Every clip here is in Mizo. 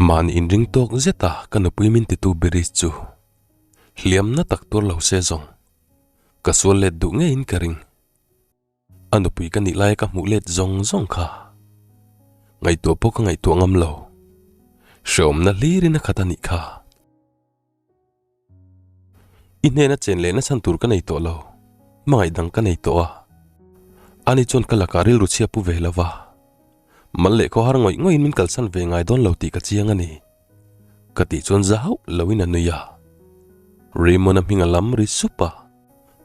Mahni inring tawk zeta ka nupui min titu Beris chu hliamna tak tuar lo se zawng ka sual let duh ngeiin ka ring. A nupui ka nih laia ka hmuh let zawng zawng kha ngaihtuah pawh ka ngaihtuah ngam lo. Hreawmna hlirin a khat a nih kha. I hnena chen lehna chhan tur ka nei tawh lo, hmangaih dang ka nei tawh a. Ani chuan ka lakah rilru chhia pu ve lo va, mal leh khawhar ngawih ngawih in min kalsan ve ngai dawn lo tih ka chiang a ni. Ka tih chuan za hauh loin a nui a. Raymond-a hming a lam ri sup a,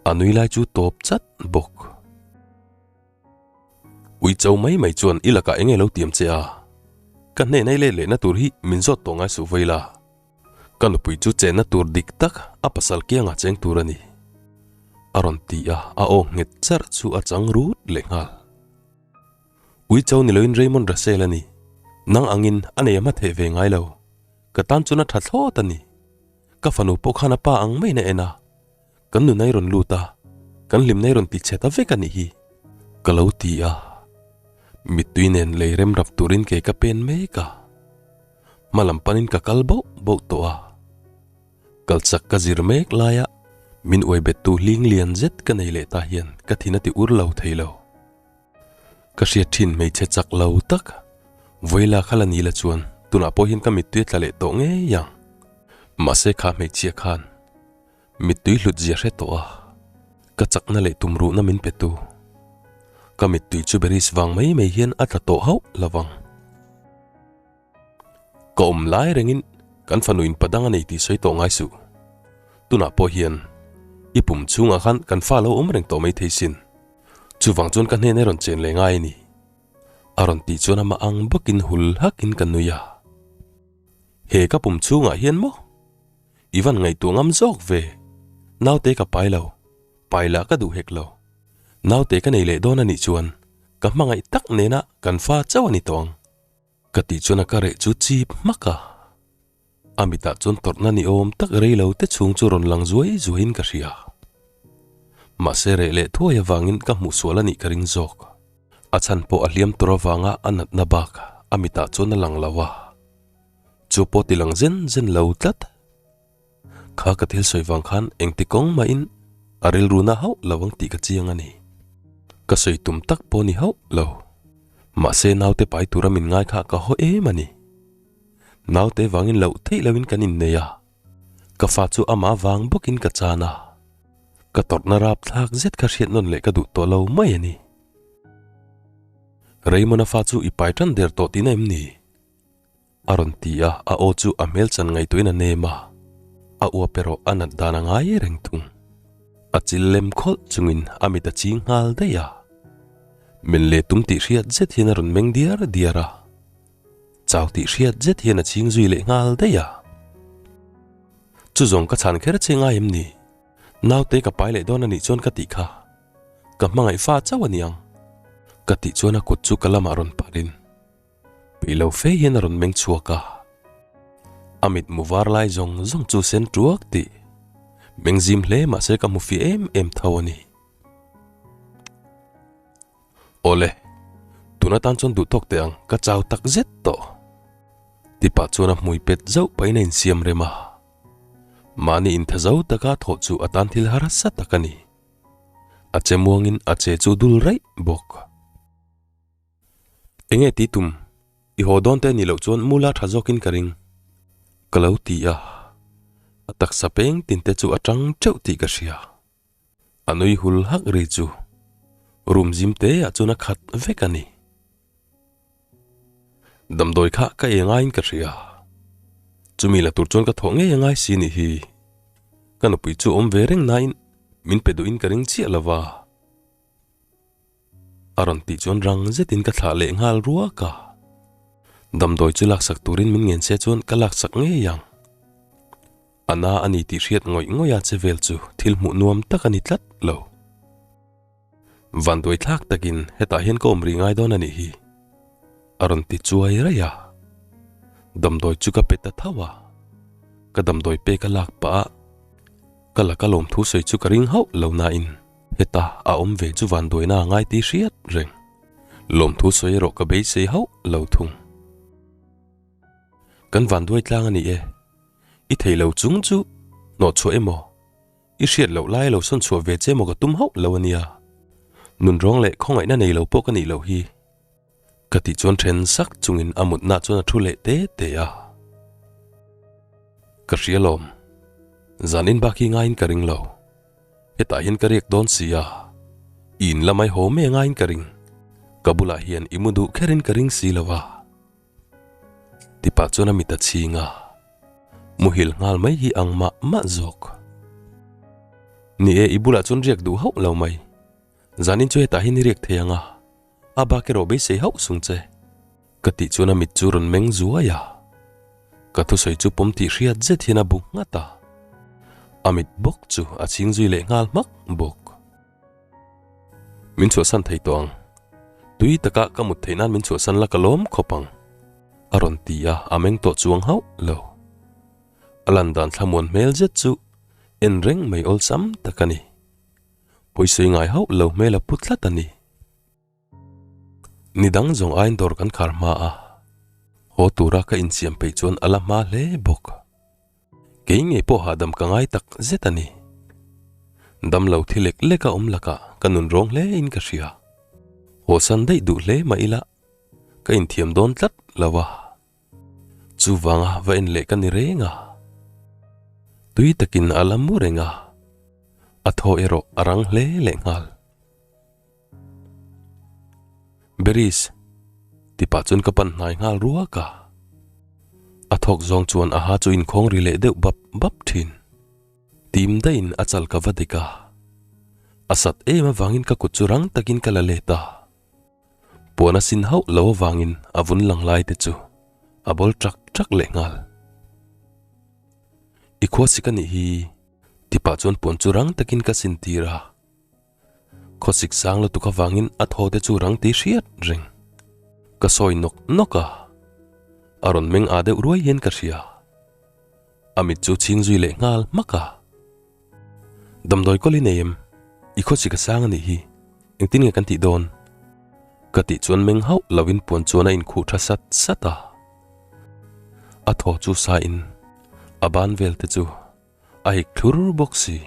a nui lai chu tawp chat bawk. Ui cho mai mai chuan i lakah enge lo tiam che a? Ka hnena i let lehna tur hi min zawt tawh ngai suh vei la. Ka nupui chu chenna tur dik tak a pasal kiangah cheng tur a ni. A rawn ti a, a aw nghet charh chu a chang rut leh nghal. Ui cho ni loin Raymond Russell a ni. Nang angin a nei a hma theh ve ngai lo. Ka tan chuan a tha thlawt a ni. Ka fanu pawh khan a pa ang maiin a en a. Kan nunai rawn lut a, kan hlimnai rawn ti chhe ta vek a nih hi, ka lo ti a. Mittui nen lei rem rap turin kei ka pen mek a, hma lam panin ka kal bauh bauh tawh a. Kal chak ka zir mek laia min uai bettu hling lian zet ka nei leh ta hian ka thin a ti ur lo thei lo. Ka hriat thin hmeichhe chak lo tak, Vawila kha la ni la chuan tunah pawh hian ka mittui a tla leh tawh ngei ang. Mahse kha hmeichhia khan Mittui hlut zia hre tawh a, ka chakna leh tumruhna min pe tu. Ka mittui chu Beris vang mai mai hian a tla tawh hauh lo vang. Ka awm lai rengin kan fanu in padang a nei tih sawi tawh ngai suh. Tunah pawh hian i pum chhungah khan kan fa lo awm reng tawh mai thei sin. Chuvang chuan ka hnena rawn chen leh ngai a ni. A rawn tih chuan amah ang bawkin hul hakin ka nui a. He ka pum chhungah hian maw? I van ngaihtuah ngam zawk ve. Naute ka pai lo. Pai lah ka duh hek lo. Naute ka nei leh dawn a nih chuan ka hmangaih tak nena kan fa chauh a ni tawh ang. Ka tih chuan a ka reh chu chip hmak a. A mitah chuan tawrhna ni awm tak rei lo te chhung chu rawn lang zuai zuaiin ka hria. Mahse reh leh thuai avangin ka hmuh sual a nih ka ring zawk. A chhan pawh a hliam tur avanga a natna bak a mitah chuan a lang lo a. Chu pawh ti lang zen zen lo tlat. Kha ka thil sawi vang khan engti kawng mahin a rilru na hauh lo ang tih ka chiang a ni. Ka sawi tum tak pawh ni hauh lo. Mahse naute pai tura min ngai kha ka haw em a ni. Naute vangin loh theih loin kan innei a, ka fa chu amah vang bawkin ka chan a. Ka tawrhna rapthlak zet kha hriat nawn leh ka duh tawh lo mai a ni. Raymond-a fa chu i pai tan der tawh tihna em ni? A rawn ti a, a aw chu a hmel chan ngaihtuahin a nem a, a uap erawh a nat dan a ngai reng thung. A chil lem khawlh chungin a mit a ching nghal daih a. Men leh tum tih hriat zet hian a rawn meng diar diar a, chau tih hriat zet hian a ching zui leh nghal daih a. Chu zawng ka chhan kher che ngai em ni? Naute ka pai leh dawn a nih chuan ka tih kha. Ka hmangaih fa chauh a niang. Ka tih chuan a kut chu ka lamah rawn parin. Peih lo fe hian a rawn meng chhuak a, a mitmu var lai zawng zawng chu sen tuak tih meng zim hle mahse ka hmu fih em em tho a ni. Awle, tun atan chuan duh tawk teh ang, ka chau tak zet tawh. Tipah chuan a hmui pet zauh pahin a insiam rem a, mahni intha zo taka thawh chu a tan thil harsa tak a ni. A che muangin a che chu dul raih bawk. Enge ti tum? I haw dawn te nih loh chuan mula tha zawkin ka ring. Ka lo ti a, a taksa peng tin te chu a tang teuh tih ka hria. A nui hul hak ri chu room zim te ah chuan a khat vek a ni. Damdawi kha ka e ngaiin ka hria. Chumi la tur chuan ka thawh ngei a ngai si nih hi. Ka nupui chu awm ve reng nain min pe duhin ka ring chiah lova. A rawn tih chuan rang zetin ka thlah leh nghal ruak a. Damdawi chu laksak turin min ngen se chuan ka laksak ngei ang. A na a ni tih hriat ngawih ngawih a che vel chu thil hmuh nuam tak a ni tlat lo. Vanduai thlak takin hetah hian ka awm rih ngai dawn a nih hi. A rawn ti chuai raih a. Damdawi chu ka pe ta tho a. Ka damdawi pek a lak pah a, ka laka lawmthu sawi chu ka ring hauh lo nain. Heta a awm ve chu vanduaina a ngai tih hriat reng. Lawmthu sawi erawh ka beisei hauh lo thung. Kan vanduai tlang a ni e. I thei lo chung chu hnawh chhuah emaw? I hriat loh lai lo sawn chhuah ve che emaw ka tum hauh lo a nia. Nunrawng leh khawngaihna nei lo pawh ka nih loh hi. Ka tih chuan then sak chungin a mutna chuan a thu leh te te a. Ka hria lawm. Zan in bak hi ngaiin ka ring lo. Hetah hian ka riak dawn si a. I in lamai haw mai a ngaiin ka ring. Ka bulah hian i mu duh kherin ka ring si lo a. Tipa chuan a mit a chhing a. Muhil nghal mai hi ang mah mah zawk. Ni e, i bulah chuan riak duh hauh lo mai. Zanin chu hetah hian i riak thei ang a. A bak erawh beisei hauh sung che. Ka tih chuan a mit chu rawn meng zuai a. Ka thusawi chu pawm tih hriat zet hian a bu nghat a. A mit bawk chu a chhing zui leh nghal hmak bawk. Min chhuahsan thei tawh ang. Tui taka ka mut theih nan min chhuahsan la ka lawm khawp ang. A rawn ti a, a meng tawh chuang hauh lo. A lan dan thlamuan hmel zet chu en reng mai awlsam tak a ni. Pawisawi ngai hauh lo hmel a pu tlat a ni. Ni dang zawng aiin dawr kan khar hma a, haw tura ka insiam peih chuan a la hma hle bawk. Kei ngei pawh hahdam ka ngai tak zet a ni. Dam lo thi lek lek a awm lakah ka nun rawng hle in ka hria. Haw san daih duh hle mah ila ka inthiam dawn tlat lo a. Chuvanga va en leh ka ni reng a. Tui takin a la mu reng a, a thaw erawh a rang hle lehnghal. Beris, ti pah chuan ka pan hnai nghal ruak a. A thawk zawng chuan a ha chu inkhawng ri leh deuh bap bap thin. Tim daihin a chal ka va dik a. A sat em avangin ka kut chu rang takin ka la let a. Puan a sin hauh lo avangin a vun lang lai te chu a bawl ṭak ṭak leh nghal. I khua sik a nih hi, ti pah chuan puan chu rang takin ka sin tir a. Khawsik sang lutuk avangin a thaw te chu rang ti hriat reng. Ka sawi nawk nawk a, a rawn meng â deuh ruai hian ka hria. A mit chu chhing zui leh nghal hmak a. Damdawi kawl i nei em? I khawsik a sang a nih hi, engtin nge kan tih dawn? Ka tih chuan meng hauh lovin puan chuan a inkhuh tha sat sat a. A thaw chu sain a ban vel te chu a hik thlur bawk si.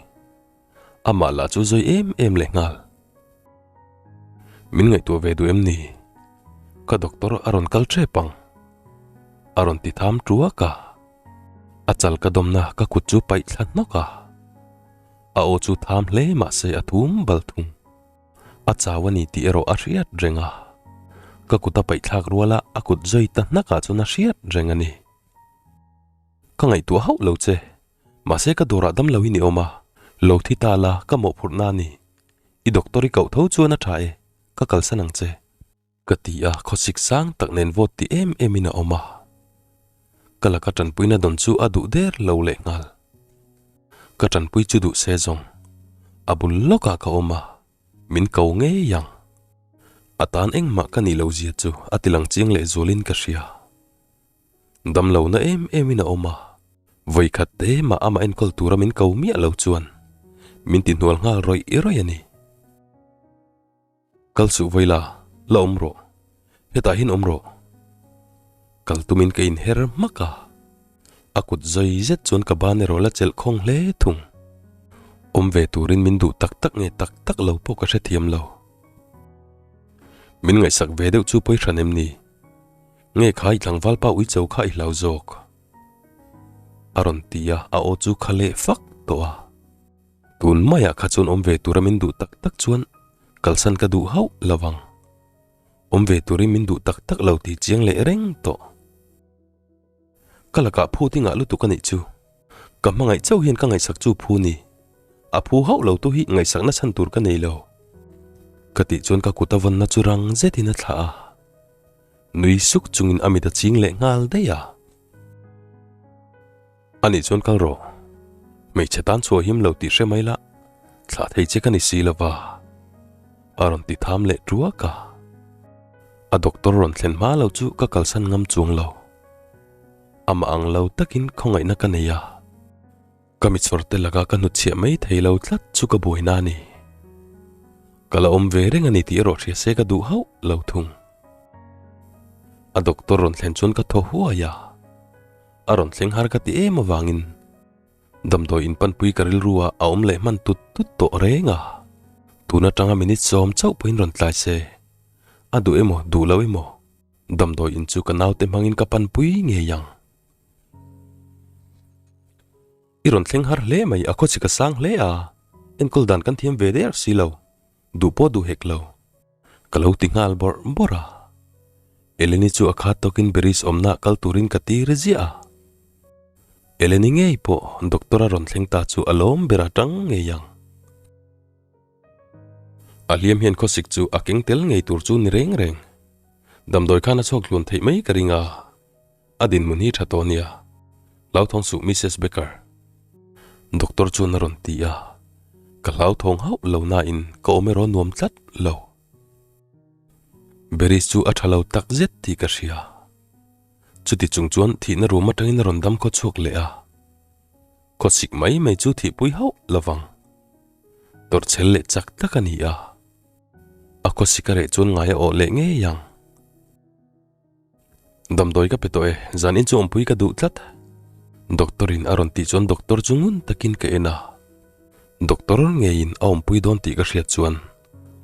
Amah lah chu zawi em em leh nghal. Min ngaihtuah ve duh em ni? Ka doctor a rawn kal tep ang. A rawn ti tham tuak a. A chal ka dawmna ka kut chu paih thla hnawk a. A aw chu tham hle mahse a thum bal thung. A chau a ni tih erawh a hriat reng a. Ka kut a paih thlak ruala a kut zawi ta hnakah chuan a hriat reng a ni. Ka ngaihtuah hauh lo che. Mahse ka dawrah dam lo in i awm a, lo thi ta la ka mawhphurhna a ni. I doctor i koh tho chuan a tha e, ka kalsan ang che. Ka ti a, khawsik sang tak nen vawt ti em em in a awm a. Ka laka tanpuina dawn chu a duh der lo leh nghal. Ka tanpui chu duh se zawng, a bul lawkah ka awm a, min ko ngei ang. A tan engmah ka nih lo zia chu a ti lang chiang leh zualin ka hria. Damlo na em em in a awm a, vawi khat te mah amah enkawl tura min ko miah lo chuan min ti hnual nghal rawih rawih a ni. Kal suh vawi la, la awm rawh, hetah hian awm rawh. Kal tumin ka inher hmak a, a kut zawi zet chuan ka ban erawh la chelh khawng hle thung. Awm ve turin min duh tak tak nge tak tak lo pawh ka hrethiam lo. Min ngaihsak ve deuh chu pawi hran em ni? Nge kha i tlangval pa uicho kha i hlau zawk? A rawn ti a, a aw chu kha leh fak tawh a. Tun maiah kha chuan awm ve tura min duh tak tak chuan kalsan ka duh hauh lo vang. Awm ve turin min duh tak tak lo tih chiang leh reng tawh. Ka lakah phu dingah lutuk a nih chu. Ka hmangaih chauh hian ka ngaihsak chu phu ni. A phu hauh lo tu hi ngaihsakna chhan tur ka nei lo. Ka tih chuan ka kut a vawnna chu rang zetin a thlah a. Nui suk chungin a mit a ching leh nghal daih a. Anih chuan kal rawh. Hmeichhe tan chhuah him lo tih hre mai la, thlah thei che ka ni si lo va. A rawn ti tham leh tuak a. A doctor rawn thlen hma lo chu ka kalsan ngam chuang lo. Amah ang lo takin khawngaihna ka nei a. Ka michawr te laka ka hnutchhiah mai thei lo tlat chu ka buaina a ni. Ka la awm ve reng a ni tih erawh hria se ka duh hauh lo thung. A doctor rawn thlen chuan ka thaw huai a. A rawn thleng har ka ti em avangin damdawi in panpui ka rilru ah a awm leh hman tut tut tawh reng a. Tun atanga minute sawm chauh pawhin rawn tlai se, a duh emaw duh lo emaw damdawi in chu ka naute hmangin ka panpui ngei ang. I rawn thleng har hle mai, a khawchik a sang hle a, enkawl dan kan thiam ve der si lo. Duh pawh duh hek lo. Ka lo ti nghal bawrh bawrh a. Eleni chu a khat tawkin Beris awmna kal turin ka tir ziah a. Eleni ngei pawh doctor a rawn thleng ta chu a lawm ber a tang ngei ang. A hliam hian khawsik chu a keng tel ngei tur chu ni reng reng. Damdawi khan a chhuak tluan theih mai ka ring a. A dinhmun hi tha tawh nia. Hlauthawng suh Missus Baker. Doctor chuan a rawn ti a. Ka hlauthawng hauh lo nain ka awm erawh nuam tlat lo. Beris chu a tha lo tak zet tih ka hria. Chuti chung chuan thihna room atangin a rawn dam khaw chhuak leh a. Khawsik mai mai chu thihpui hauh lovang. Tawrhchhel leh chak tak a ni a. A khawsik a reh chuan ngai a awh leh ngei ang. Damdawi ka pe tawh e, zan in chu awmpui ka duh tlat. Doctor in a rawn tih chuan doctor chu ngun takin ka en a. Doctor ngeiin a awmpui dawn tih ka hriat chuan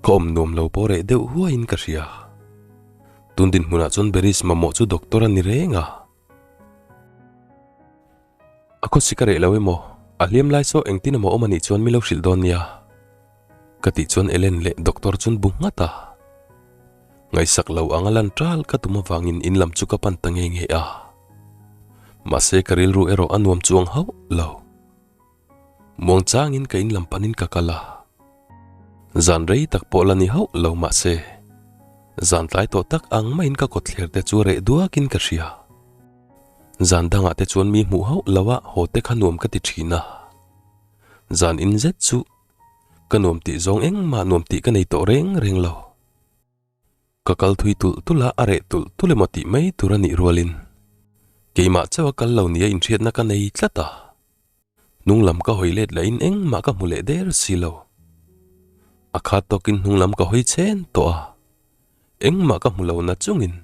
ka awm nuam lo pawh reh deuh huaiin ka hria. Tun dinhmunah chuan Beris mamawh chu doctor a ni reng a. A khawsik a reh lo emaw? A hliam lai saw engtin emaw awm a nih chuan mi lo hrilh dawn nia. Ka tih chuan Ellen leh doctor chuan bu nghat a. Ngaihsak lo anga lan ṭal ka tum avangin in lam chu ka pan ta nge nge a. Mahse ka rilru erawh a nuam chuang hauh lo. Muang changin ka in lam panin ka kal a. Zan rei tak pawh la ni hauh lo mahse zan tlai tawh tak ang maiin ka kawtthler te chu reh duakin ka hria. Zan dangah te chuan mi hmuh hauh lo a haw te kha nuam ka ti thin a. Zan in zet chu ka nuam tih zawng engmah nuam tih ka nei tawh reng reng lo. Ka kal thui tulh tulh a, a reh tulh tulh emaw tih mai tur a nih rualin keimah chauh a kal lo nia inhriatna ka nei tlat a. Hnung lam ka hawi let lahin engmah ka hmu leh der si lo. A khat tawkin hnung lam ka hawi chhen tawh a, engmah ka hmu lo na chungin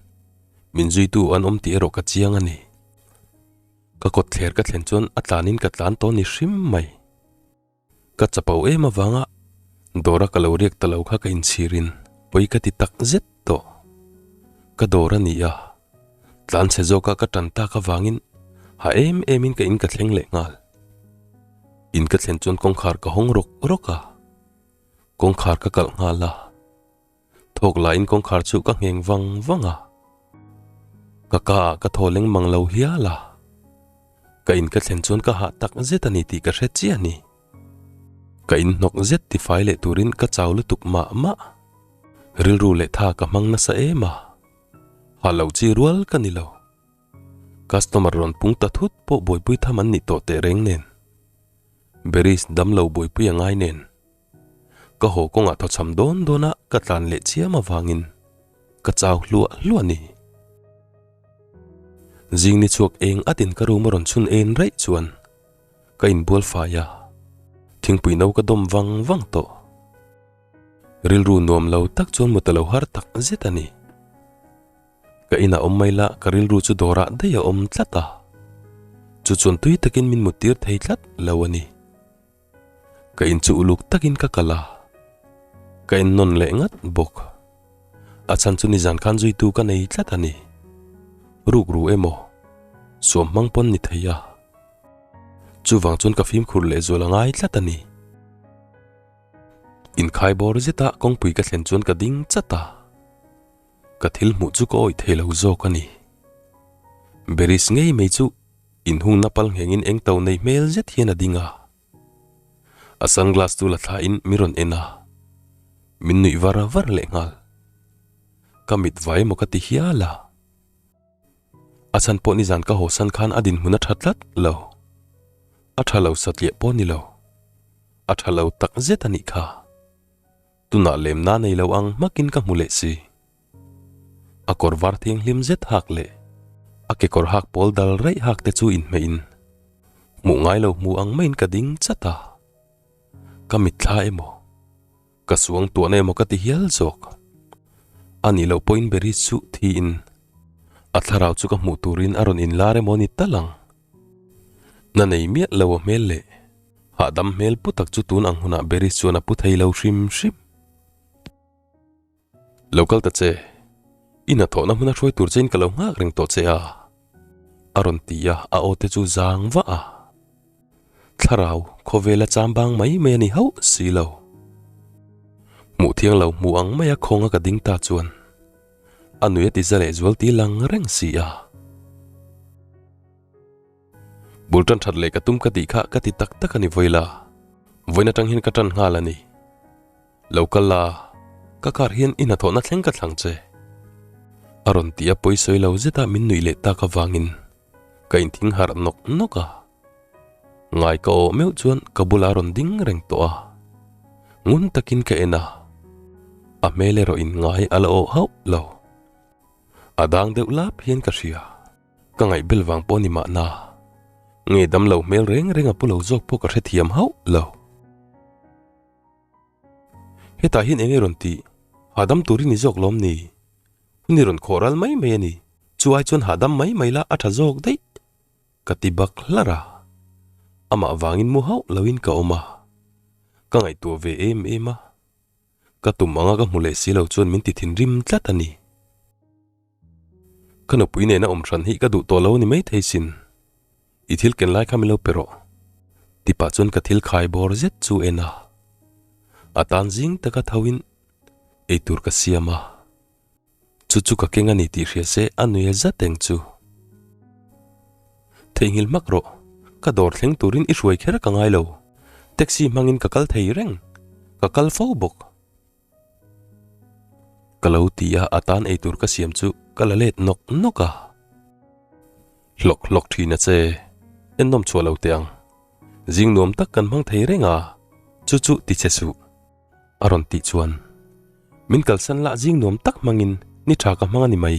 min zuitu an awm tih erawh ka chiang a ni. Ka kawtthler ka thlen chuan a tlanin ka tlan tawh ni hrim mai. Ka chapo em avanga dawra ka lo riak ta lo kha ka inchhirin pawi ka ti tak zet tawh. Ka dawr a ni a, tlan chhe zawka ka tan tak avangin ha em emin ka in ka thleng leh nghal. In ka thlen chuan kawngkhar ka hawng rawk rawk a, kawngkhar ka kalh nghal a. Thawk lahin kawngkhar chu ka ngheng vang vang a, ka ka ah ka thaw leng mang lo hial a, ka in ka thlen chuan ka hah tak zet a ni tih ka hre chiah a ni. Ka in hnawk zet tifai leh turin ka chau lutuk mah mah. Rilru leh tha ka hmang nasa em a, hah loh chi rual ka ni lo. Customer rawn pung ta thut pawh buaipui tham an nih tawh tehreng nen, Beris damlo buaipui a ngai nen. Ka haw kawngah thawchham dawn dawn a ka tlan leh chiam avangin ka chau hluah hluah a ni. Zing ni chhuak eng atin ka room a rawn chhun en raih chuan ka inbual fai a, thingpui no ka dawm vang vang tawh. Rilru nuam lo tak chuan mut a lo har tak zet a ni. Ka inah awm mai la ka rilru chu dawrah daih a awm tlat a, chu chuan tui takin min muttir thei tlat lo a ni. Ka in chu uluk takin ka kal a, ka en nawn leh ngat bawk. A chhan chu nizan khan zuitu ka nei tlat a ni. Rukru emaw, suam hmang pawn ni thei a. Chuvang chuan ka fimkhur lehzual a ngai tlat a ni. Inkhai bawr zeta kawngpui ka thlen chuan ka ding chat a. Ka thil hmuh chu ka awih thei lo zawk a ni. Beris ngei mai chu Inhungna pal nghengin eng to nei hmel zet hian a ding a. A sunglass chu la thlain mi rawn en a, min nuih var var leh nghal. Ka mit vai emaw ka ti hial a. A chhan pawh nizan ka haw san khan a dinhmun a tha tlat lo. A tha lo satliah pawh ni lo. A tha lo tak zet a nih kha. Tunah lemna nei lo ang hmakin ka hmu leh si. A kawr var thianghlim zet hak leh a kekawr hak pawl dal raih hak te chu inhmeh in hmuh ngai lo hmu ang maiin ka ding chat a. Ka mitthla emaw, ka suang tuahna emaw ka ti hial zawk. A nih loh pawhin Beris chu thi in a thlarau chu ka hmuh turin a rawn inlar emaw ni tal ang. Na nei miah lo a hmel leh hahdam hmel pu tak chu tun ang hunah Beris chuan a pu thei lo hrim hrim. Lo kal ta che, i hnathawhna hmuna hruai tur chein ka lo nghak reng tawh che a, a rawn ti a, a aw te chu zang vah a. Thlarau khawvela chambang mai mai a ni hauh si lo. Hmuh thiang lo hmu ang maia khawnga ka ding ta chuan a nui a ti za leh zual ti lang reng si a. Bul tan that leh ka tum ka tih kha ka ti tak tak a ni vawi la, vawiin atang hian ka tan nghal a ni. Lo kal la, ka car hian i hnathawhna thleng ka thlang che. A rawn ti a pawisawi lo zeta min nuih leh tak avangin ka inthing harh nawk nawk a. Ngai ka awh meuh chuan ka bulah a rawn ding reng tawh a. Ngun takin ka en a, a hmel erawh in ngai a la awh hauh lo. A dang deuh lap hian ka hria. Ka ngaih bel vang pawh ni mahna, nge damlo hmel reng reng a pu lo zawk pawh ka hrethiam hauh lo. Hetah hian eng nge rawn tih? Hahdam turin i zawk lawm ni? Hun i rawn khawh ral mai mai a ni. Chu ai chuan hahdam mai mai la a tha zawk daih. Ka ti bak hlar a. Amah vangin mu hauh loin ka awm a. Ka ngaihtuah ve em em a. Ka tum anga ka hmu leh si lo chuan min ti thinrim tlat a ni. Ka nupui nena awm hran hi ka duh tawh lo a ni maithei sin. I thil ken lai kha min lo pe rawh. Ti pah chuan ka thil khai bawr zet chu en a. A tan zing taka tho in eitur ka siam a. Chu chu ka keng a ni tih hria se a nui a zat eng chu. Theihnghilh hmak rawh. Ka dawr thleng turin i hruai kher ka ngai lo. Taxi hmangin ka kal thei reng. Ka kal fo bawk. Ka lo ti a, a tan eitur ka siam chu ka la let nawk nawk a. Hlawk hlawk thin a che, ennawm chhuah lo teh ang. Zing nuam tak kan hmang thei reng a, chu chu ti che suh. A rawn tih chuan, Min kalsan lah zing nuam tak hmangin ni tha ka hmang a ni mai.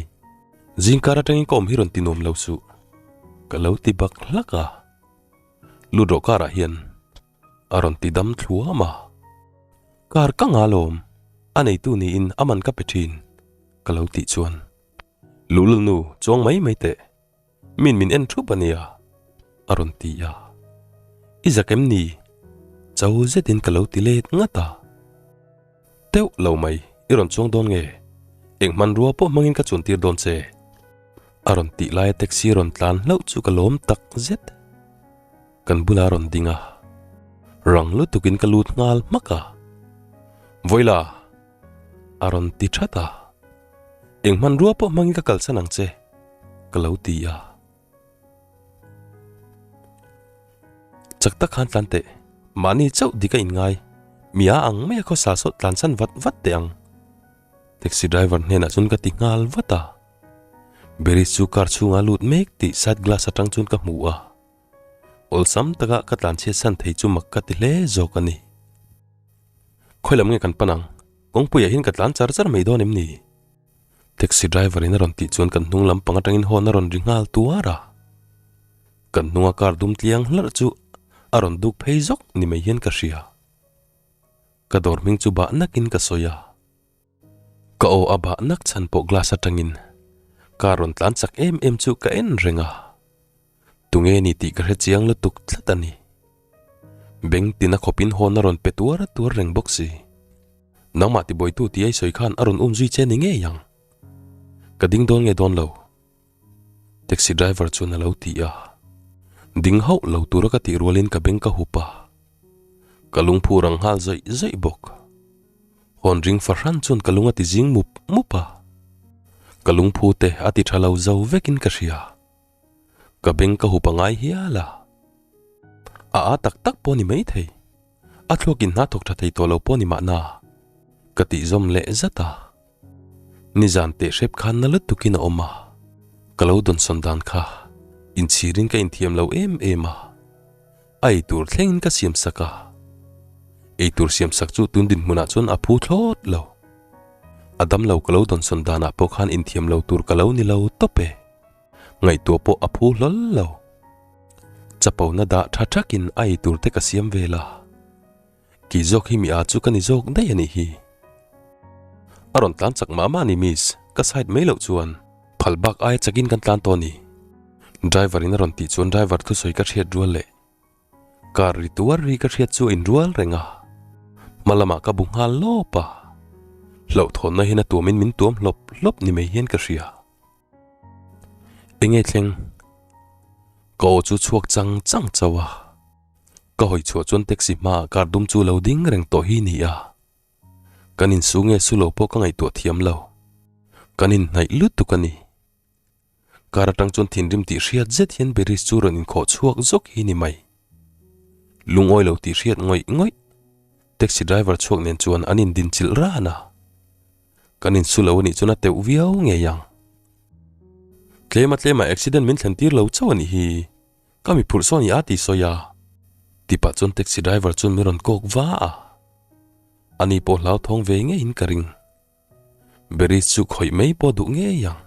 Zing kar atangin ka awm hi rawn ti nuam lo suh. Ka lo ti bak hlak a. Lut rawh karah hian. A rawn ti dam thluam a. Kar ka nga lawm, a neitu niin a man ka pe thin, ka lo tih chuan. Luhlul nu chuang mai mai teh, min min en thup a nia, a rawn ti a. I zak em ni? Cho zetin ka lo ti let ngat a. Teuh lo mai, i rawn chuang dawn nge? Eng hmanrua pawh hmangin ka chuntir dawn che. A rawn tih laia taxi rawn tlan hlauh chu ka lawm tak zet. Kan bula rawn ding a, rang lutukin ka lut nghal hmak a. Vawila! A rawn ti that a. Eng hmanrua pawh hmangin ka kalsan ang che, ka lo ti a. Chak tak khan tlan teh, mahni chauh dik a inngai, mi a ang mai a khawsa sawt tlansan vat vat teh ang. Taxi driver hnenah chuan ka ti nghal vat a. Beris chu car chhungah a lut mek tih side glass atang chuan ka hmu a. Awlsam taka ka tlanchhiat san thei chu mak ka ti hle zawk a ni. Khawi lam nge kan pan ang? Kawngpuiah hian ka tlan char char mai dawn em ni? Taxi driver in a rawn tih chuan kan hnung lampang atangin horn a rawn ri nghal tuar a. Kan hnunga car dum tliang hlarh chu a rawn duk phei zawk ni mai hian ka hria. Ka dawr hming chu bah nakin ka sawi a. Ka aw a bah nak chhan pawh glass atangin car rawn tlan chak em em chu ka en reng a. Tunge ni tih ka hre chiang lutuk tlat a ni. Beng tina khawpin hawn a rawn pe tuar tuar reng bawk si. Nangmah tibuaitu tih ai sawi khan a rawn um zui che ni ngei ang. Ka ding dawn nge dawn lo? Taxi driver chuan a lo ti a. Ding hauh lo tura ka tih rualin ka beng ka hup a. Ka lungphu rang nghal zawih zawih bawk. Hawn ring fahran chuan ka lung a ti zing mup mup a. Ka lungphu te a ti tha lo zo vekin ka hria. Ka beng ka hup a ngai hial a. A a tak tak pawh ni mai thei. A thluakin hna thawk tha thei tawh lo pawh ni mahna. Ka tih zawm leh zat a. Nizan teh hrep khan na lutukin a awm a. Ka lo dawnsawn dan kha inchhirin ka inthiam lo em em a. A eitur thlengin ka siam sak a. Eitur siam sak chu tun dinhmunah chuan a phu thlawt lo. A damlo ka lo dawnsawn danah pawh khan inthiam lo tur ka lo ni lo tawp e. Ngaihtuah pawh a phu hlawl lo. Chapona dah tha thakin a eitur te ka siam vel a. Kei zawk hi mi a chu ka ni zawk daih a nih hi. A rawn tlan chak mah mah a ni miss, ka side mai loh chuan phal bak aia chakin kan tlan tawh a ni. Driver in a rawn tih chuan driver thusawi ka hriat rual leh car ri tuar ri ka hriat chu a inrual reng a, hma lamah ka bu nghal lawp a, hlauhthawnna hian a tuamin min tuam hlawp hlawp ni mai hian ka hria. Enge thleng? Ka aw chu chhuak chang chang chauh a, ka hawi chhuah chuan taxi hmaah car dum chu lo ding reng tawh hi ni a. Kan insu nge su lo pawh ka ngaihtuah thiam lo. Kan inhnaih lutuk a ni. Car atang chuan thinrim tih hriat zet hian Beris chu rawn inkhawh chhuak zawk hi ni mai. Lungawi lo tih hriat ngawih ngawih. Taxi driver chhuak nen chuan an indinchilh ran a. Kan insu lo a nih chuan a teuh viau ngei ang. Tlema tlema accident min thlen tir lo chauh a nih hi. Ka mi phurh sawn i a ti sawi a. Tipah chuan taxi driver chuan min rawn kawk va a. Ani pawh hlauthawng ve ngeiin ka ring. Beris chu khawih mai pawh duh ngei ang.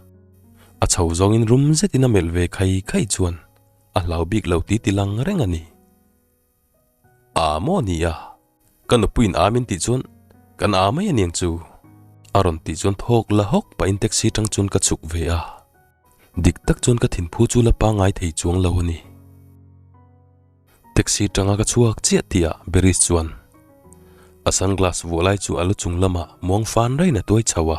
A chho zawngin rum zetin a melh ve khai khai chuan a hlau bik lo ti ti lang reng a ni. A maw ni a, ka nupuiin a min tih chuan kan a mai a niang chu. A rawn tih chuan thawk la hawk pahin taxi tang chuan ka chhuk ve a. Dik tak chuan ka thinphu chu la pangngai thei chuang lo a ni. Taxi tanga ka chhuak chiah tihah Beris chuan a sunglass vuah lai chu a lu chung lamah muang fan raiin a tuai chho a.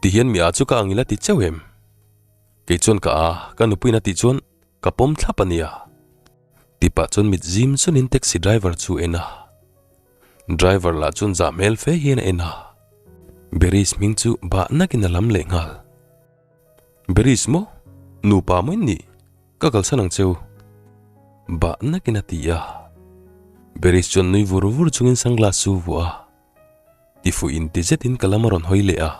Ti hian mi a chu ka ang ila ti cheu em? Kei chuan ka a, ka nupuiin a tih chuan ka pawm thlap a nia. Tipah chuan mit zim chunin taxi driver chu en a. Driver lah chuan zah hmel fe hian a en a. Beris hming chu bah nakin a lam leh nghal. Beris maw? Nupa maw in nih? Ka kalsan ang cheu. Bah nakin a ti a. Beris chuan nui vur vur chungin sunglass chu vuah a. Tifuh in ti zetin ka lam a rawn hawi leh a.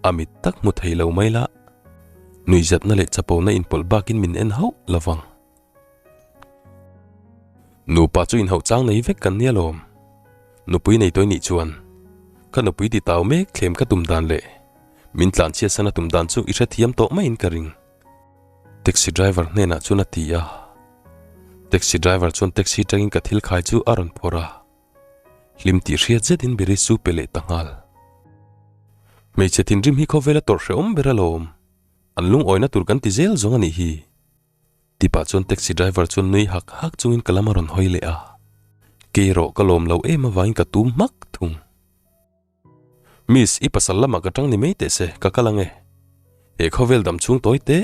A mit tak hmu thei lo mai la, nuihzatna leh chapona inpawlh bakin min en hauh lo vang. Nupa chu inhauh chang nei vek kan nia lawm. Nupui nei tawi nih chuan ka nupui ti tau mek thlem ka tum dan leh min tlanchhiat sana tum dan chu i hrethiam tawh maiin ka ring. Taxi driver hnenah chuan a ti a. Taxi driver chuan taxi tangin ka thil khai chu a rawn phawrh a. Hlim tih hriat zetin Biri chu pe leh ta nghal. Hmeichhe thinrim hi khawvela tawrh hrehawm ber alawm. An lungawina tur kan ti zel zawng a nih hi. Tipah chuan taxi driver chuan nui hak hak chungin ka lam a rawn hawi leh a. Kei erawh ka lawm lo em avangin ka tum hmak thung. Miss, i pasal lamah ka tang ni mai teh se, ka kal ang e. He khawvel dam chhung tawi teh,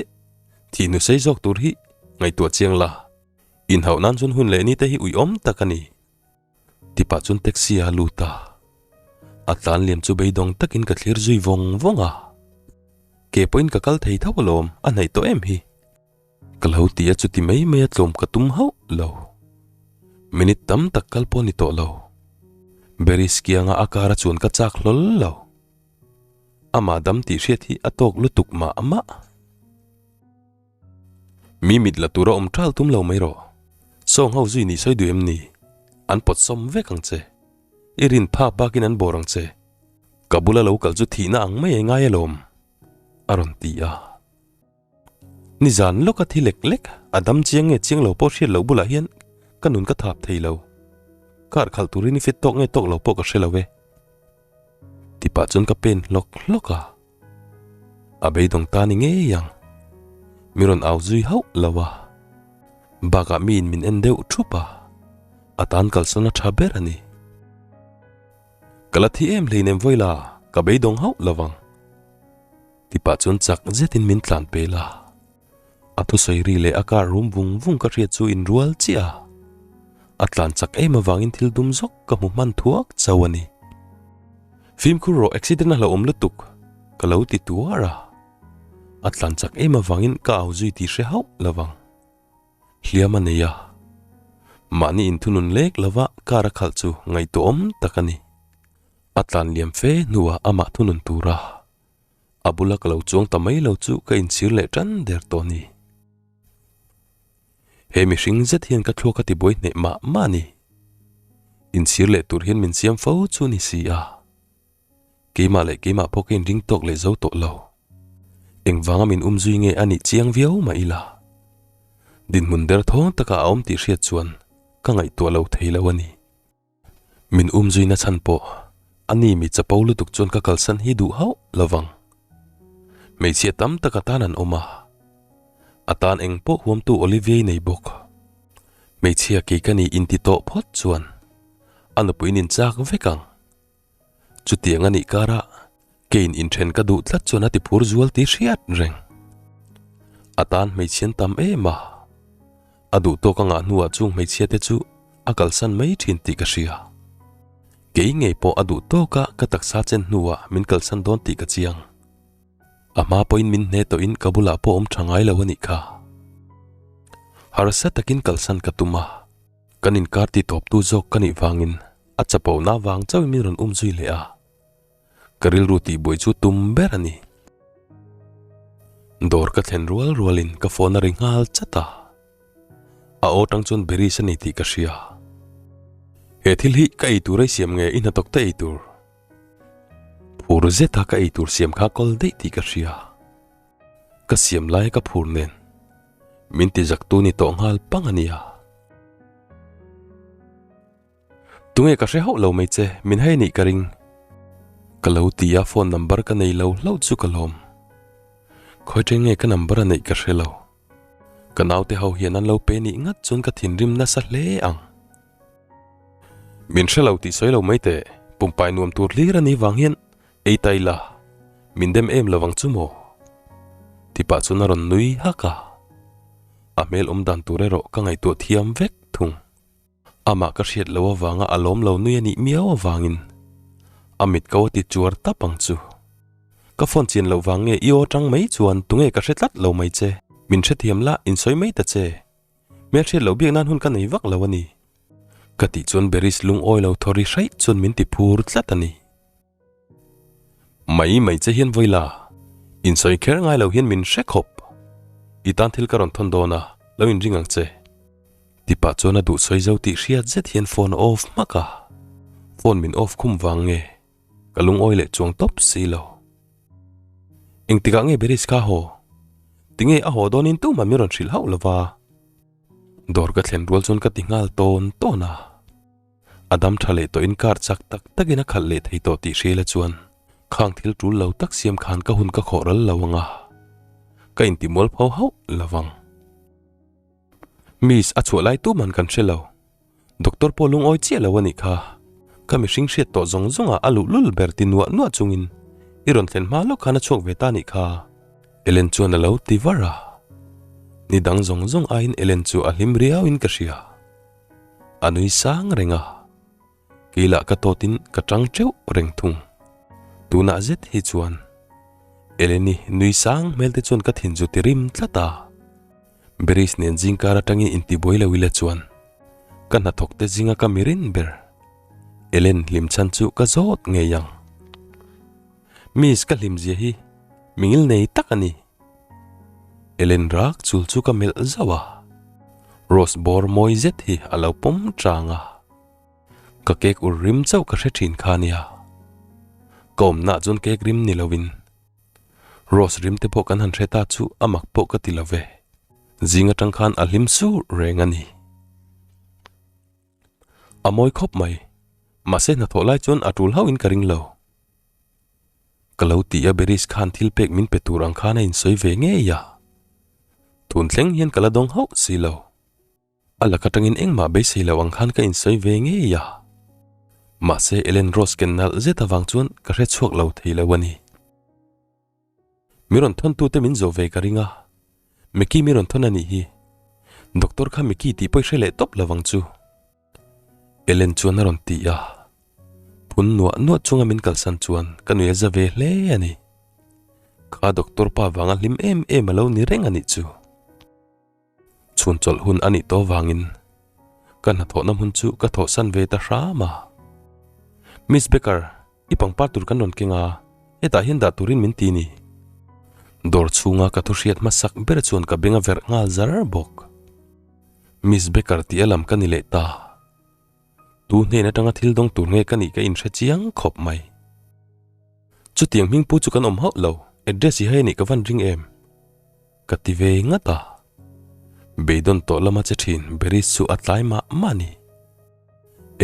thih hnu sei zawk tur hi ngaihtuah chiang la. Inhauh nan chuan hun leh ni te hi uiawm tak a ni. Tipah chuan taxi a lut a, a tlan liam chu beidawng takin ka thlir zui vawng vawng a. Ke pawhin ka kal thei tho alawm, a hnaih tawh em hi. Ka lo ti a chuti mai mai a tlawm ka tum hauh lo. Minute tam tak kal pawh ni tawh lo. Beris kianga a car a chuan ka chak hlawl lo. Amah dam tih hriat hi a tawk lutuk mah mah. Mi mit la tura awm ṭal tum lo mai rawh. Sawng ho zui nih sawi duh em ni? An pawt sawm vek ang che. I rin phak bakin an bawr ang che. Ka bula lo kal chu thihna ang mai ai ngai alawm, a rawn ti a. Nizan lawka thi lek lek, a dam chiang nge chiang lo pawh hriat loh bulah hian ka nun ka thap thei lo. Car khalh turin i fit tawk nge tawk lo pawh ka hre lo e. Tipah chuan ka pen hlawk hlawk a. A beidawng ta ni ngei ang. Mi rawn au zui hauh lo a. Bakah miin min en deuh thup a. A tan kalsan a tha ber a ni. Ka la thi em hleinem Vawila, ka beidawng hauh lo vang. Tipah chuan chak zetin min tlan pel a. A thusawi ri leh a car rum vung vung ka hriat chu inrual chiah a. A tlan chak em avangin thil dum zawk ka hmu hman thuak chauh a ni. Fimkhur rawh accident a hlauhawm lutuk ka lo ti tuar a. A tlan chak em avangin ka au zui tih hre hauh lo vang. Hliam a nei a. Mahni inthunun lek lova car a khalh chu ngaihtuahawm tak a ni. A tlan liam fe hnuah amah thunun tura A bula ka lo chuang ta mai lo chu ka inchhir leh tan der tawh a ni. He mihring zet hian ka thluak a tibuai hneh mah mah a ni. Inchhir leh tur hian min siam fo chu a ni si a. Keimah leh keimah pawh ka inring tawk leh zo tawh lo. Engvanga min umzui nge a nih chiang viau mah ila. Dinhmun derthawng taka a awm tih hriat chuan ka ngaihtuah lo thei lo a ni. Min umzuina chhan pawh a ni mi chapo lutuk chuan ka kalsan hi duh hauh lo vang. Hmeichhia tam tak a tan an awm a, a tan eng pawh huamtu Olivia-i nei bawk. Hmeichhia kei ka ni inti tawh phawt chuan a nupui nin chak vek ang. Chutiang a nih karah keiin inthen ka duh tlat chuan a ti phur zual tih hriat reng. A tan hmeichhian tam em a, a duh tawk a ngah hnuah chung hmeichhia te chu a kalsan mai thin tih ka hria. Kei ngei pawh a duh tawka ka taksa chen hnuah min kalsan dawn tih ka chiang. A hma pawhin min hne tawhin ka bulah pawh awm tha ngai lo a nih kha. Harsa takin kalsan ka tum a, kan inkar ti tawptu zawk ka nih vangin a chapona vang chauhin min rawn um zui leh a, ka rilru tihbuai chu tum ber a ni. Dawr ka thlen rual rualin ka phone a ri nghal chat a, a aw tang chuan Beris a ni tih ka hria. He thil hi ka ei tur a i siam nge i hnathawk te ei tur? Phur zeta ka eitur siam kha kawl daih tih ka hria. Ka siam laia ka phur nen min ti zaktu ni tawh nghal pang a nia. Tunge ka hre hauh lo mai che, min hai nih ka ring. Ka lo ti a phone number ka nei lo hlauh chu ka lawm. Khawi ṭeng nge ka number a neih ka hre lo. Ka naute ho hian an lo pe nih ngat chuan ka thinrim nasa hle ang. Min hre lo tih sawi lo mai teh, pumpai nuam tur hlir a nih vang hian ei ta ila, min dem em lo vang chu maw? Ti pah chuan a rawn nui hak a, a hmel awm dan tur erawh ka ngaihtuah thiam vek thung. Amah ka hriat loh avanga a lawm lo nui a nih miau avangin a mit ko a ti chuar tap ang chu. Ka phone chian loh vang nge i aw tang mai chuan tunge ka hre tlat lo mai che, min hrethiam la insawi mai ta che. Hmelhriat loh biak nan hun ka nei vak lo a ni. Ka tih chuan Beris lungawi lo thaw ri hraih chuan min ti phur tlat a ni. Mai mai che hian vawi la, insawi kher ngai lo hian min hre khawp. I tan thil ka rawn thawn dawn a, lo inring ang che. Ti pah chuan a duh sawi zo tih hriat zet hian phone a off hmak a. Phone min off khum vang nge, ka lungawi leh chuang tawp si lo. Engtikah nge Beris kha haw? Tinge a haw dawnin tumah min rawn hrilh hauh lo va. Dawr ka thlen rual chuan ka ti nghal tawn tawn a. A dam tha leh tawhin car chak tak takin a khalh leh thei tawh tih hriala chuan khang thil tul lo tak siam khan ka hun ka khawh ral lo ang a, ka intimual pho hauh lo vang. Miss a chhuah lai tuman kan hre lo. Doctor pawh lungawi chiah lo a nih kha. Ka mihring hriat tawh zawng zawngah a luh lul ber ti nuah nuah chungin i rawn thlen hma lawk khan a chhuak ve ta nih kha. Ellen chuan a lo ti var a. Ni dang zawng zawng aiin Ellen chu a hlim riauin ka hria. A nui sang reng a. Kei lah ka tawtin ka tang teuh reng thung. Tunah zet hi chuan Eleni nui sang hmel te chuan ka thin chu ti rim tlat a. Beris nen zingkar atangin intibuai lo ila chuan ka hnathawk te zinga ka mirin ber Ellen hlim chhan chu ka zawt ngei ang. Miss ka hlim zia hi mingil nei tak a ni. Ellen rak chul chu ka melh zauh a, Rose bawr mawi zet hi a lo pawm chang a. Ka cake ur rim chauh ka hre thin kha nia. Ka awmnaah chuan cake rim ni lovin Rose rim te pawh kan han hre ta chu a mak pawh ka ti lo ve. Zing atang khan a hlim sur reng a ni. A mawi khawp mai. Mahse hnathawh lai chuan a tul hauhin ka ring lo. Ka lo ti a Beris khan thil pek min pe tur ang khan a insawi ve ngei a. Tun thleng hian ka la dawng hauh si lo. A lak atangin engmah beisei lo ang khan ka insawi ve ngei a. Mahse Ellen Rose ken nalh zet avang chuan ka hre chhuak lo thei lo a ni. Mi rawn thawntute min zawh ve ka ring a, Mickey mi rawn thawn a nih hi. Doctor kha Mickey tih pawh i hre leh tawp lo ang chu. Ellen chuan a rawn ti a. Phun nuah nuah chunga min kalsan chuan ka nui a za ve hle a ni. Kha doctor pa vanga hlim em em a lo ni reng a nih chu. Chhun chawlh hun a nih tawh vangin ka hnathawhna hmun chu ka thawhsan ve ta hram a. Miss Baker, i pangpar tur kan rawn keng a, hetah hian dah turin min ti ni. Dawr chhunga ka thu hriat hmasak ber chuan ka beng a verh nghal zar bawk. Miss Baker tih a lam ka ni leh ta. Tu hnen atanga thil dawng tur nge ka nih ka inhre chiang khawp mai. Chutiang hming pu chu kan awm hauh lo, address i hai a nih ka van ring em? Ka ti ve ngat a. Beidawn tawh lama che thin Beris chu a tlai mah mah a ni.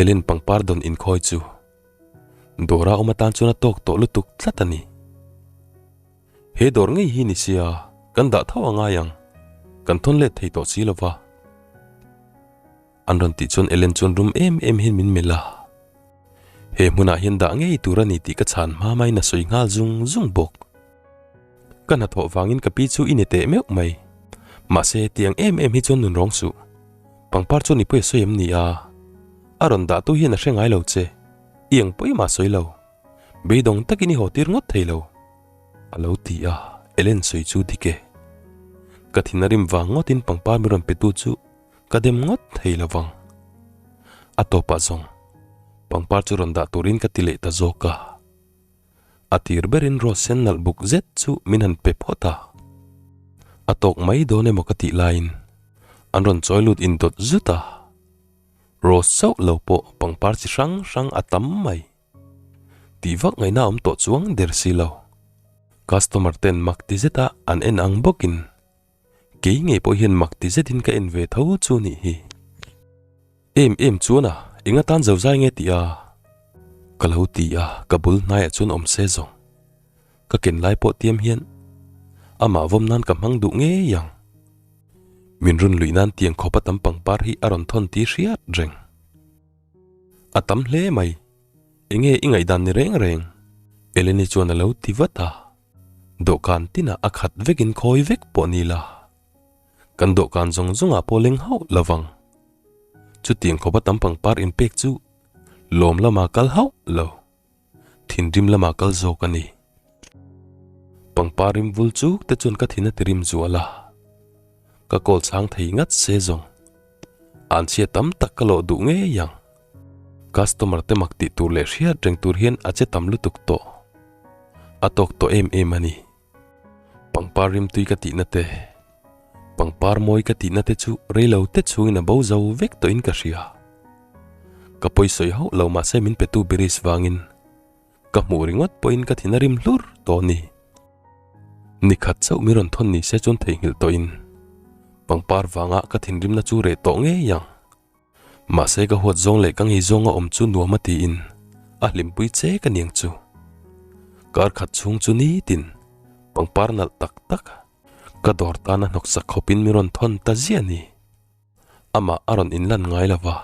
Ellen pangpar dawn inkhawi chu Dora awm atan chuan a tawk tawh lutuk tlat a ni. He dawr ngei hi ni sia, kan dah tho a ngai ang, kan thawn let thei tawh si lo va. An rawn tih chuan Ellen chuan rum em em hian min melh a. He hmunah hian dah ngei tur a ni tih ka chhan hma maiin a sawi nghal zung zung bawk. Ka hnathawh vangin ka pi chu i ni teh meuh mai. Mahse, tiang em em hi chuan nun rawng suh. Pangpar chuan i pawi a sawi em ni a? A rawn dah tu hian a hre ngai lo che. I eng pawi mah sawi lo. Beidawng takin i haw tir ngawt thei lo. A lo ti a, Ellen sawi chu dik e. Ka thin a rim vang ngawtin pangpar min rawn pe tu chu ka dem ngawt thei lo vang. A tawpah zawng, pangpar chu rawn dah turin ka ti leh ta zawk a. A tir berin rose sen nalh buk zet chu min han pe phawt a. A tawk mai dawn emaw ka tih laiin an rawn chawi lut indawt zut a. Rose chauh lo pawh pangpar chi hrang hrang a tam mai. Tih vak ngaihna awm tawh chuang der si lo. Customer ten mak ti zeta an en ang bawkin Kei ngei pawh hian mak ti zetin ka en ve tho chu nih hi. Em em chuan a, eng atan zo zai nge tih a? Ka lo ti a, ka bul hnaiah chuan awm se zawng. Ka ken lai pawh tiam hian amah vawm nan ka hmang duh ngei ang. Min run luih nan tiang khawp a tam pangpar hi a rawn thawn ti hriat reng. A tam hle mai, enge i ngaihdan ni reng reng? Eleni chuan a lo ti vat a. Dawhkan tinah a khat vekin khawi vek pawh ni la, kan dawhkan zawng zawngah pawh leng hauh lo vang. Chutiang khawpa tam pangpar inpek chu lawm lama kal hauh lo, thinrim lama kal zawk a ni. Pangpar rim vul chuk te chuan ka thin a tirim zual a, ka kawl chhang thei ngat se zawng. Anchhia tam tak ka lawh duh ngei ang. Customer te mak tih tur leh hriat reng tur hian a che tam lutuk tawh. A tawk tawh em em a ni. Pangpar rimtui ka tihna te, pangpar mawi ka tihna te chu reilo te chhungin a bo zo vek tawhin ka hria. Ka pawisawi hauh lo mahse min petu Birish vangin ka hmuh ringawt pawhin ka thin a rim hlur tawh a ni. Nikhat chauh mi rawn thawn ni se chuan theihnghilh tawhin pangpar vanga ka thinrimna chu reh tawh ngei ang. Mahse ka huat zawng leh ka ngei zawnga awm chu nuam a tiin a hlimpui che ka niang chu. Kar khat chhung chu nitin pangpar nalh tak tak ka dawr tana hnawksak khawpin mi rawn thawn ta ziah a ni. Amah a rawn inlan ngai lo va,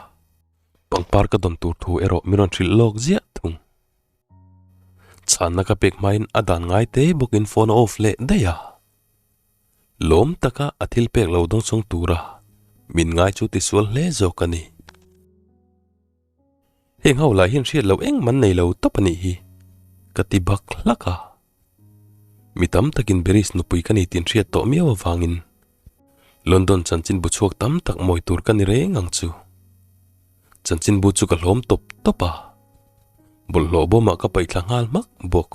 pangpar ka dawn tur thu erawh mi rawn hrilh lawk ziah thung. Chhanna ka pek hmain a dan ngai te bawkin phone a off leh daih a. Lawm taka a thil pek lo dawngsawng tura min ngai chu tisual hle zawk a ni. Heng ho lah hian hriat loh engmah nei lo tawp a nih hi, ka ti bak hlak a. Mi tam takin Beris nupui ka ni tih an hriat tawh miau avangin London chanchinbu chhuak tam tak mawi tur ka ni reng ang chu. Chanchinbu chu ka hlawm tawp tawp a, bawlhhlawh bawmah ka paihthla nghal hmak bawk.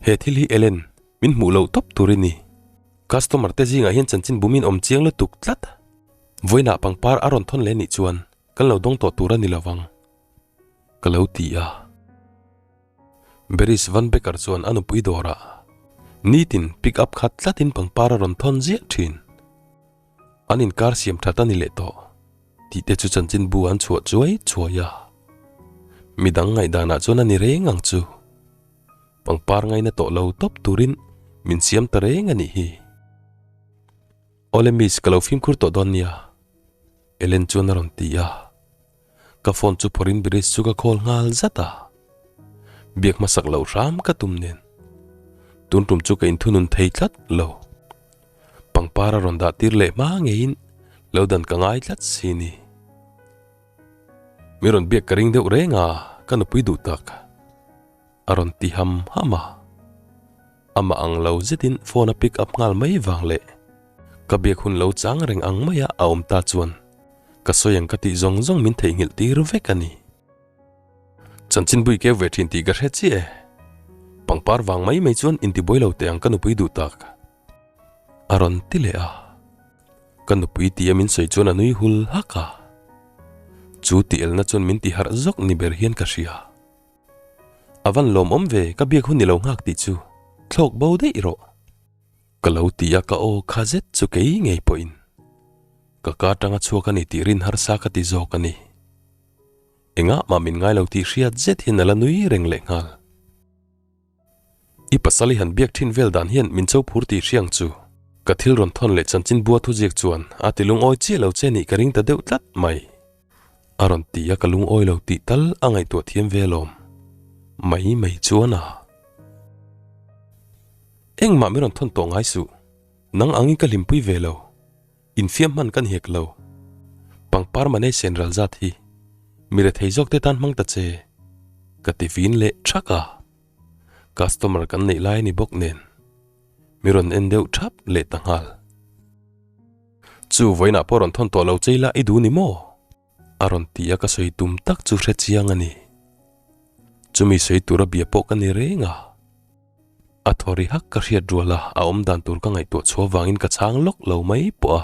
He thil hi Ellen, min hmuh loh tawp tur i ni. Customer te zingah hian chanchin bu min awm chiang lutuk tlat. Vawiinah pangpar a rawn thawn leh nih chuan kan lo dawng tawh tur a ni lo vang. Ka lo ti a. Beris Van Becker chuan a nupui dawrah nitin pick up khat tlatin pangpar a rawn thawn ziah thin. An inkar siam that a ni leh tawh tih te chu chanchinbu an chhuah chuai chuai a. Midang ngaihdanah chuan a ni reng ang chu. Pangpar ngaina tawh lo tawp turin min siam ta reng a nih hi. Awle miss ka lo fimkhur tawh dawn nia, Ellen chuan a rawn ti a. Ka phone chu phawrhin Birish chu ka call nghal zat a. Biak hmasak loh hram ka tum nen. Tun tum chu ka inthunun thei tlat lo. Pangpar a rawn dah tir leh hma ngeiin lo dan ka ngai tlat si ni. Mi rawn biak ka ring deuh reng a, ka nupui duh tak. A rawn ti ham ham a. Amah ang lo zetin phone a pick up nghal mai vang leh ka biak hun lo chang reng ang maia a awm ta chuan ka sawi ang ka tih zawng zawng min theihnghilh tir vek a ni. Chanchinbui keu ve thin tih ka hre chiah e. Pangpar vang mai mai chuan intibuai lo teh ang ka nupui duh tak. A rawn ti leh a. Ka nupui tia min sawi chuan a nui hul hak a. Chu tih elna chuan min ti harh zawk ni ber hian ka hria. A van lawmawm ve ka biak hun i lo nghak tih chu thlawk bo daih rawh. Ka lo ti a ka aw kha zet chu kei ngei pawhin ka ka atanga chhuak a ni tih rin harsa ka ti zawk a ni. Engah mah min ngai lo tih hriat zet hian a la nui reng leh nghal. I pasal i han biak thin vel dan hian min cho phur tih hriang chu. Ka thil rawn thawn leh chanchin bua thuziak chuan a ti lungawi chiah lo che nih ka ring ta deuh tlat mai. A rawn ti a ka lungawi lo tih tal a ngaihtuah thiam ve alawm. Mai mai chuan a. Engmah min rawn thawn tawh ngai suh. Nang angin ka hlimpui ve lo. Infiam hman ka ni hek lo. Pangpar manei sen ral zat hi mi rethei zawk te tan hmang ta che. Ka ti vin leh thak a. Customer kan neih lai a ni bawk nen mi rawn en deuh thap leh ta nghal. Chu vawiinah pawh rawn thawn tawh lo che ila i duh ni maw? A rawn ti a ka sawi tum tak chu hre chiang a ni. Chumi sawi tura bia pawh ka ni reng a. A thaw ri hak ka hriat rual a, a awm dan tur ka ngaihtuah chhuah vangin ka chhang lawk lo mai pawh a.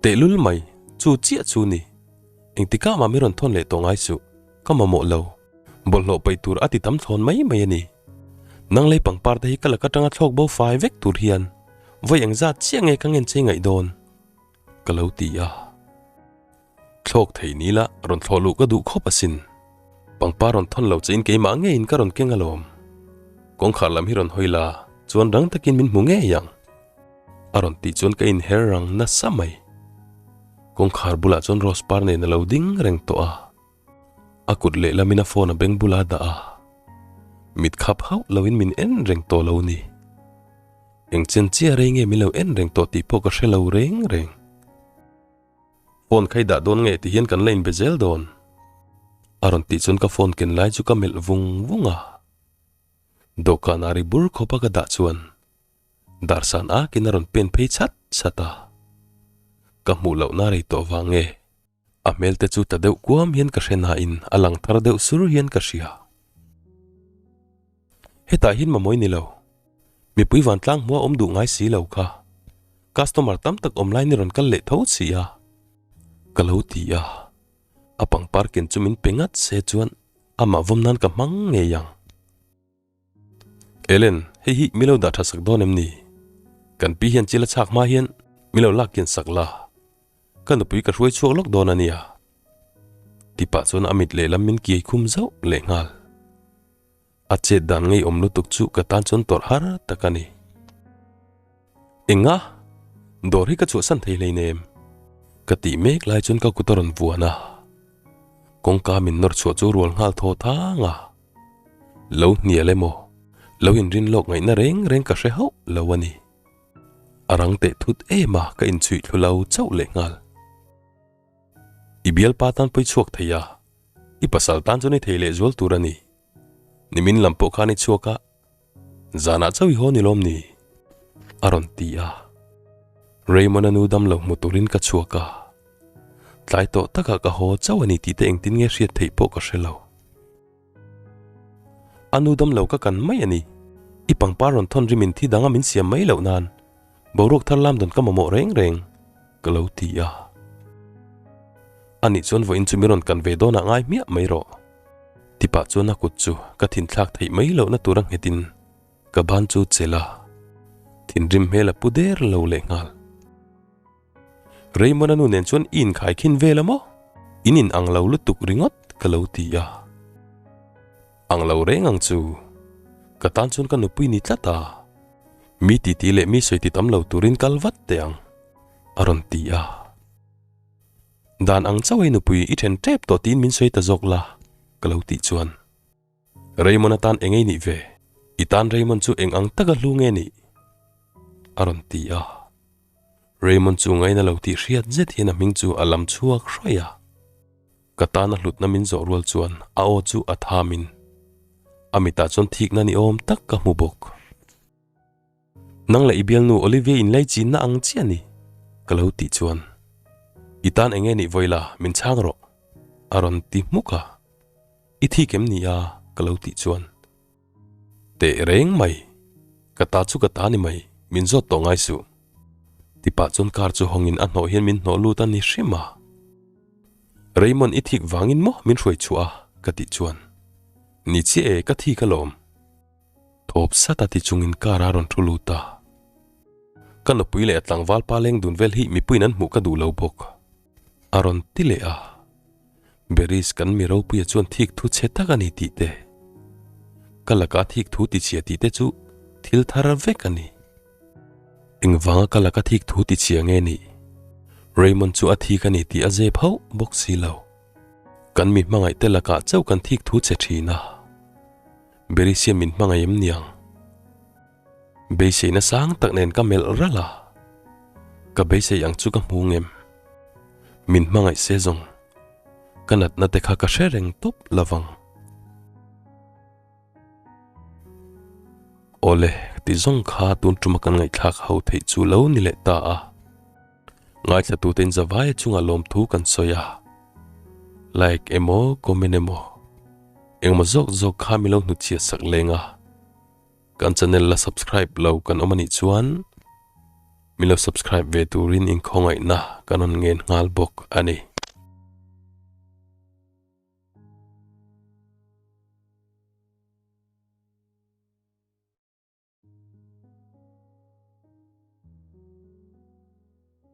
Tehlul mai, chu chiah chu ni. Engtikah mah mi rawn thawn leh tawh ngai suh, ka mamawh lo. Bawlhhlawh paih tur a ti tam thlawn mai mai a ni. Nang lei pangpar te hi ka lak atanga thlawk bo fai vek tur hian vawi engzat chiah nge ka ngen chei ngaih dawn? Ka lo ti a. Thlawk thei ni la rawn thlawh luh ka duh khawp asin. Pangpar rawn thawn lo chein keimah ngeiin ka rawn keng alawm. Kawngkhar lam hi rawn hawi la chuan rang takin min hmu ngei ang. A rawn tih chuan ka inher rang nasa mai. Kawngkhar bulah chuan rose par nen a lo ding reng tawh a. A kut lehlamin a phone a beng bula dah a. Mit khap hauh loin min en reng tawh lo ni. Eng chen chiah rei nge min lo en reng tawh tih pawh ka hre lo reng reng. Phone kha i dah dawn nge ti hian kan la inbe zel dawn. A rawn tih chuan ka phone ken lai chu ka melh vung vung a. Dawhkanah ri bur khawpa ka dah chuan Darsan akin a rawn pen phei chat chat a. Ka hmuh lohna rei tawh vang nge. A hmel te chu ta deuh kuam hian ka hre nain a lang thar deuh sur hian ka hria. Hetah hian mamawi ni lo. Mipui vantlang hmua awm duh ngai si lo kha. Customer tam tak awm lai ni rawn kal leh tho si a. Ka lo ti a. A pangpar ken chu min pe ngat se chuan amah vawm nan ka hmang ngei ang. Ellen, hei hi mi lo dah tha sak dawn em ni? Kan pi hian chil a chhak hma hian mi lo lak kian sak la. Ka nupui ka hruai chhuak lawk dawn a nia. Tipah chuan a mit lehlam min kiai khum zauh leh nghal. A chet dan ngeiawm lutuk chu ka tan chuan tawrh har tak a ni. Enga? Dawr hi ka chhuahsan thei hleinem. Ka tih mek lai chuan ka kut a rawn vuan a. Kawngka min nawr chhuah chu rual nghal thaw thang a. Lo hnial emaw, lo inrin lawk ngaihna reng reng ka hre hauh lo a ni. A rang teh thut em a ka inchhuih thlu lo chauh leh nghal. I bialpa tan pawi chhuak thei a, i pasal tan chuan i thei leh zual tur a ni. Nimin lam pawh khan i chhuak a, zanah chauh i haw ni lawm ni? A rawn ti a. Raymond-a nu dam lo hmu turin ka chhuak a, tlai tawh takah ka haw chauh a ni tih te engtin nge hriat theih pawh ka hre lo. A nu dam lo ka kan mai a ni. I pangpar rawn thawn rimin thi danga min siam mai loh nan boruak thar lam dawn ka mamawh reng reng, ka lo ti a. Anih chuan vawiin chu mi rawn kan ve dawnah ngai hmiah mai rawh. Tipah chuan a kut chu ka thinthlak theih mai lohna tura nghetin ka ban chu chelh a, thinrim hmel a pu der lo leh nghal. Raymond-a nu nen chuan i inkhai khin vel a maw? In in ang lo lutuk ringawt ka lo ti a. Ang lo reng ang chu. Ka tan chuan ka nupui ni tlat a. Mi titi leh mi sawi ti tam lo turin kal vat teh ang, a rawn ti a. Dan ang chauh a i nupui i then tep tawh tiin min sawi ta zawk la, ka lo tih chuan. Raymond atan eng ei nih ve? I tan Raymond chu eng ang taka hlu nge nih? A rawn ti a. Raymond chu ngaina lo tih hriat zet hian a hming chu a lam chhuak hruai a. Ka tana hlutna min zawh rual chuan a aw chu a thamin a mitah chuan thikna ni awm tak ka hmu bawk. Nang leh i bialnu Olivia in lei chinna ang chiah a ni, ka lo tih chuan i tan eng nge nih vawi la min chhang rawh, a rawn ti hmuk a. I thik em ni a? ka lo tih chuan Teh reng mai, ka ta chu ka ta ni mai, min zawt tawh ngai suh. Tipah chuan car chu hawngin a hnawh hian min hnawh lut a ni hrim a. Raymond i thik vangin maw min hruai chhuah a? ka tih chuan Ni chiah e, ka thik alawm. Thawp sat a ti chungin car a rawn thu lut a. Ka nupui leh a tlangval pa leng dun vel hi mipuiin an hmuh ka duh lo bawk. A rawn ti leh a. Beris kan mi ropuia chuan thik thu chhe tak a ni tih te. Ka laka thik thu tichhia tih te chu thil thar vek a ni. Engvanga ka laka thik thu tichhia nge nih? Raymond chu a thik a ni tih a zep hauh bawk si lo. Kan mi hmangaih te lakah chauh kan thik thu che thin a. Berisia min hmangaih em niang? Beiseina sang tak nen ka melh ralh a. Ka beisei ang chu ka hmu ngem. Min hmangaih se zawng. Ka natna te kha ka hre reng tawp lovang. Awle, ti zawng kha tun tuma kan ngaihthlak ho theih chu lo ni leh ta a. Ngaithlatute in zavaia chunga lawmthu kan sawi a. Like emaw comment emaw engmaw zawk zawk kha mi lo hnutchhiat sak leng a. Kan channel la subscribe lo kan awm anih chuan mi lo subscribe ve turin inkhawngaihna kan rawn ngen nghal bawk a ni.